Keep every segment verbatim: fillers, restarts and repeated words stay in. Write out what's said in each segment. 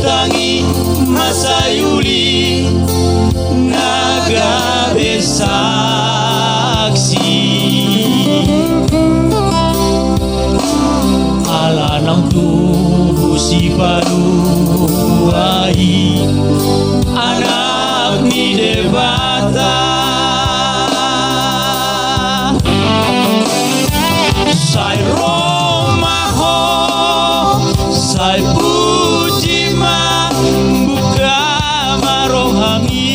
tangi ma sai uli na gabe saksi. Ala naung tubu sipalua i, Anak ni Debata. Sai ro ma ho, sai puji ma, buka ma rohami.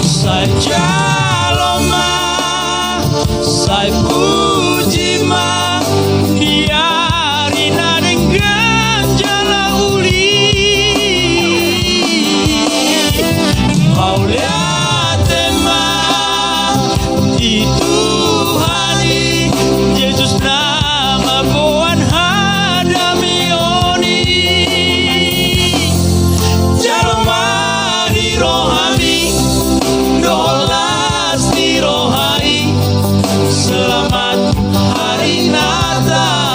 Sai jalo ma, sai puji ma, di ari na denggan jala uli. Mauliate ma di Tuhan i, Jesus na mamboan hadameon i. Jalo ma di rohami dohot las ni roha i, Selamat Hari Natal.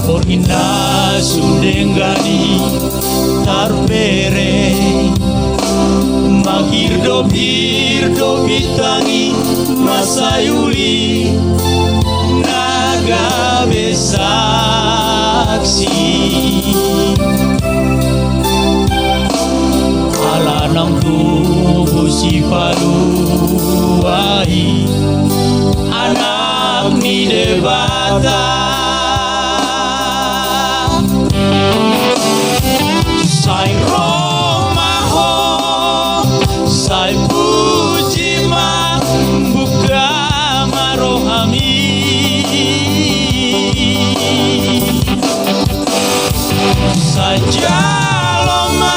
Borngin na sun denggan i tarbereng, manghirdop-hirdop bintang i ma sai uli na gabe saksi. Ala naung tubu sipalua i, Anak ni Debata. Sai ro ma ho, sai puji ma, buka ma rohami. Sai jalo ma,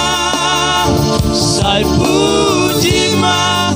sai puji ma,